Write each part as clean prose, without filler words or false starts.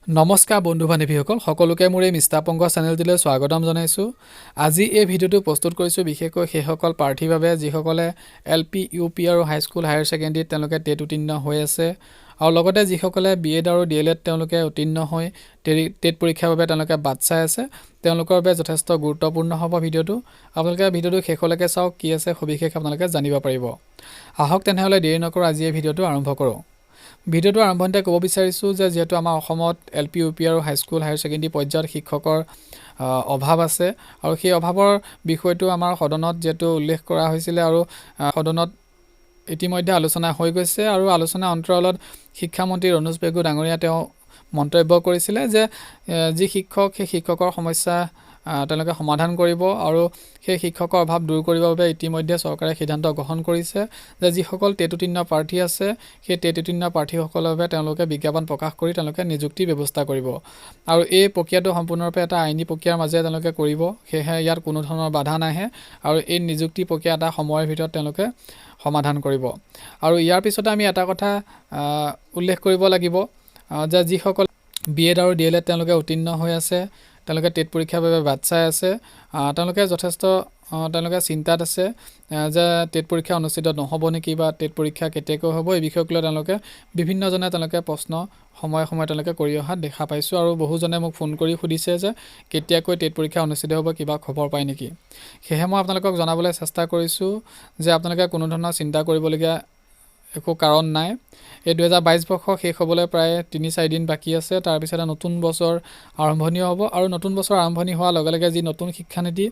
নমস্কাৰ বন্ধু বান্ধৱীসকল, সকলোকে মোৰ এই মিষ্টাৰ পংকজ চেনেলটোলৈ স্বাগতম জনাইছোঁ। আজি এই ভিডিঅ'টো প্ৰস্তুত কৰিছোঁ বিশেষকৈ সেইসকল প্ৰাৰ্থীৰ বাবে, যিসকলে এল পি, ইউ পি আৰু হাইস্কুল, হায়াৰ ছেকেণ্ডেৰীত তেওঁলোকে টেট উত্তীৰ্ণ হৈ আছে আৰু লগতে যিসকলে বি এড আৰু ডি এল এড তেওঁলোকে উত্তীৰ্ণ হৈ টেট পৰীক্ষাৰ বাবে তেওঁলোকে বাট চাই আছে, তেওঁলোকৰ বাবে যথেষ্ট গুৰুত্বপূৰ্ণ হ'ব ভিডিঅ'টো। আপোনালোকে ভিডিঅ'টো শেষলৈকে চাওক, কি আছে সবিশেষ আপোনালোকে জানিব পাৰিব। আহক তেনেহ'লে, দেৰি নকৰোঁ, আজি এই ভিডিঅ'টো আৰম্ভ কৰোঁ। ভিডিঅ'টো আৰম্ভণিতে ক'ব বিচাৰিছোঁ যে যিহেতু আমাৰ অসমত এল পি, ইউ পি আৰু হাইস্কুল, হায়াৰ ছেকেণ্ডেৰী পৰ্যায়ত শিক্ষকৰ অভাৱ আছে আৰু সেই অভাৱৰ বিষয়টো আমাৰ সদনত যিহেতু উল্লেখ কৰা হৈছিলে আৰু সদনত ইতিমধ্যে আলোচনা হৈ গৈছে আৰু আলোচনা অন্তৰালত শিক্ষামন্ত্ৰী ৰণোজ পেগু ডাঙৰীয়া তেওঁ মন্তব্য কৰিছিলে যে যি শিক্ষক, সেই শিক্ষকৰ সমস্যা তেওঁলোকে সমাধান কৰিব আৰু সেই শিক্ষকৰ অভাৱ দূৰ কৰিবৰ বাবে ইতিমধ্যে চৰকাৰে সিদ্ধান্ত গ্ৰহণ কৰিছে যে যিসকল টেট উত্তীৰ্ণ প্ৰাৰ্থী আছে, সেই টেট উত্তীৰ্ণ প্ৰাৰ্থীসকলৰ বাবে তেওঁলোকে বিজ্ঞাপন প্ৰকাশ কৰি তেওঁলোকে নিযুক্তিৰ ব্যৱস্থা কৰিব আৰু এই প্ৰক্ৰিয়াটো সম্পূৰ্ণৰূপে এটা আইনী প্ৰক্ৰিয়াৰ মাজেৰে তেওঁলোকে কৰিব। সেয়েহে ইয়াত কোনো ধৰণৰ বাধা নাহে আৰু এই নিযুক্তি প্ৰক্ৰিয়া এটা সময়ৰ ভিতৰত তেওঁলোকে সমাধান কৰিব। আৰু ইয়াৰ পিছতে আমি এটা কথা উল্লেখ কৰিব লাগিব যে যিসকল বি এড আৰু ডি এল এড তেওঁলোকে উত্তীৰ্ণ হৈ আছে, তেওঁলোকে টেট পৰীক্ষাৰ বাবে বাট চাই আছে, তেওঁলোকে যথেষ্ট তেওঁলোকে চিন্তাত আছে যে টেট পৰীক্ষা অনুষ্ঠিত নহ'ব নেকি বা টেট পৰীক্ষা কেতিয়াকৈ হ'ব, এই বিষয়ক লৈ তেওঁলোকে বিভিন্নজনে তেওঁলোকে প্ৰশ্ন সময়ে সময়ে তেওঁলোকে কৰি অহা দেখা পাইছোঁ আৰু বহুজনে মোক ফোন কৰি সুধিছে যে কেতিয়াকৈ টেট পৰীক্ষা অনুষ্ঠিত হ'ব, কিবা খবৰ পায় নেকি। সেয়েহে মই আপোনালোকক জনাবলৈ চেষ্টা কৰিছোঁ যে আপোনালোকে কোনো ধৰণৰ চিন্তা কৰিবলগীয়া একো কাৰণ নাই। এই 2022 বৰ্ষ শেষ হ'বলৈ প্ৰায় 3-4 দিন বাকী আছে। তাৰপিছতে নতুন বছৰ আৰম্ভণি হ'ব আৰু নতুন বছৰ আৰম্ভণি হোৱাৰ লগে লগে যি নতুন শিক্ষানীতি,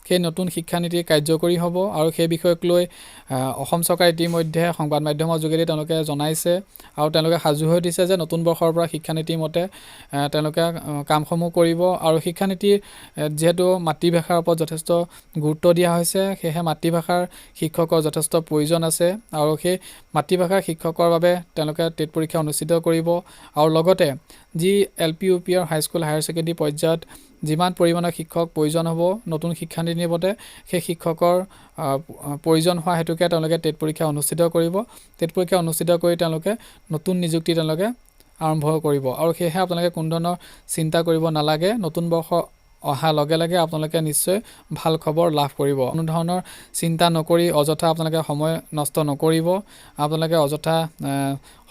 সেই নতুন শিক্ষানীতি কাৰ্যকৰী হ'ব। আৰু সেই বিষয়ক লৈ অসম চৰকাৰে ইতিমধ্যে সংবাদ মাধ্যমৰ যোগেদি তেওঁলোকে জনাইছে আৰু তেওঁলোকে সাজু হৈ উঠিছে যে নতুন বৰ্ষৰ পৰা শিক্ষানীতিৰ মতে তেওঁলোকে কামসমূহ কৰিব। আৰু শিক্ষানীতিৰ যিহেতু মাতৃভাষাৰ ওপৰত যথেষ্ট গুৰুত্ব দিয়া হৈছে, সেয়েহে মাতৃভাষাৰ শিক্ষকৰ যথেষ্ট প্ৰয়োজন আছে আৰু সেই মাতৃভাষাৰ শিক্ষকৰ বাবে তেওঁলোকে টেট পৰীক্ষা অনুষ্ঠিত কৰিব। আৰু লগতে যি এল পি, ইউ পি আৰু হাইস্কুল, হায়াৰ ছেকেণ্ডেৰী পৰ্যায়ত যিমান পৰিমাণৰ শিক্ষক প্ৰয়োজন হ'ব নতুন শিক্ষানীতিৰ মতে, সেই শিক্ষকৰ প্ৰয়োজন হোৱা হেতুকে তেওঁলোকে টেট পৰীক্ষা অনুষ্ঠিত কৰিব। টেট পৰীক্ষা অনুষ্ঠিত কৰি তেওঁলোকে নতুন নিযুক্তি তেওঁলোকে আৰম্ভ কৰিব। আৰু সেয়েহে আপোনালোকে কোনো ধৰণৰ চিন্তা কৰিব নালাগে। নতুন বৰ্ষ অহাৰ লগে লগে আপোনালোকে নিশ্চয় ভাল খবৰ লাভ কৰিব। কোনো ধৰণৰ চিন্তা নকৰি অযথা আপোনালোকে সময় নষ্ট নকৰিব। আপোনালোকে অযথা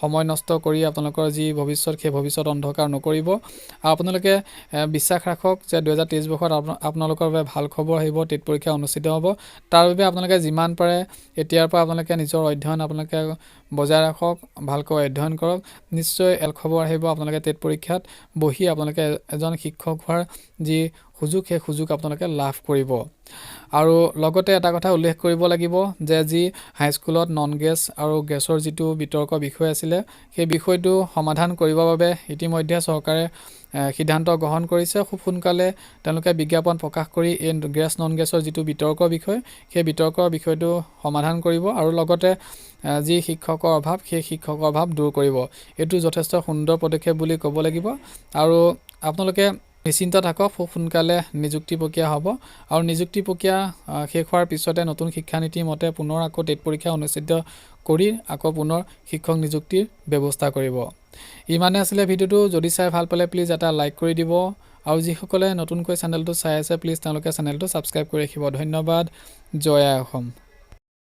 সময় নষ্ট কৰি আপোনালোকৰ যি ভৱিষ্যত, সেই ভৱিষ্যত অন্ধকাৰ নকৰিব আৰু আপোনালোকে বিশ্বাস ৰাখক যে 2023 বৰ্ষত আপোনালোকৰ বাবে ভাল খবৰ আহিব, টেট পৰীক্ষা অনুষ্ঠিত হ'ব। তাৰ বাবে আপোনালোকে যিমান পাৰে এতিয়াৰ পৰা আপোনালোকে নিজৰ অধ্যয়ন আপোনালোকে বজাই ৰাখক, ভালকৈ অধ্যয়ন কৰক। নিশ্চয় ভাল খবৰ আহিব। আপোনালোকে টেট পৰীক্ষাত বহি আপোনালোকে এজন শিক্ষক হোৱাৰ যি সুযোগ, সেই সুযোগ আপোনালোকে লাভ কৰিব। আৰু লগতে এটা কথা উল্লেখ কৰিব লাগিব যে যি হাইস্কুলত নন গেছ আৰু গেছৰ যিটো বিতৰ্ক বিষয় আছিলে, সেই বিষয়টো সমাধান কৰিবৰ বাবে ইতিমধ্যে চৰকাৰে সিদ্ধান্ত গ্ৰহণ কৰিছে। খুব সোনকালে তেওঁলোকে বিজ্ঞাপন প্ৰকাশ কৰি এই গেছ, নন গেছৰ যিটো বিতৰ্ক বিষয়, সেই বিতৰ্কৰ বিষয়টো সমাধান কৰিব আৰু লগতে যি শিক্ষকৰ অভাৱ, সেই শিক্ষকৰ অভাৱ দূৰ কৰিব। এইটো যথেষ্ট সুন্দৰ পদক্ষেপ বুলি ক'ব লাগিব। আৰু আপোনালোকে নিশ্চিন্ত থাকক, খুব সোনকালে নিযুক্তি প্ৰক্ৰিয়া হ'ব আৰু নিযুক্তি প্ৰক্ৰিয়া শেষ হোৱাৰ পিছতে নতুন শিক্ষানীতিৰ মতে পুনৰ আকৌ টেট পৰীক্ষা অনুষ্ঠিত কৰি আকৌ পুনৰ শিক্ষক নিযুক্তিৰ ব্যৱস্থা কৰিব। ইমানে আছিলে ভিডিঅ'টো। যদি চাই ভাল পালে প্লিজ এটা লাইক কৰি দিব আৰু যিসকলে নতুনকৈ চেনেলটো চাই আছে, প্লিজ তেওঁলোকে চেনেলটো ছাবস্ক্ৰাইব কৰি ৰাখিব। ধন্যবাদ। জয় আই অসম।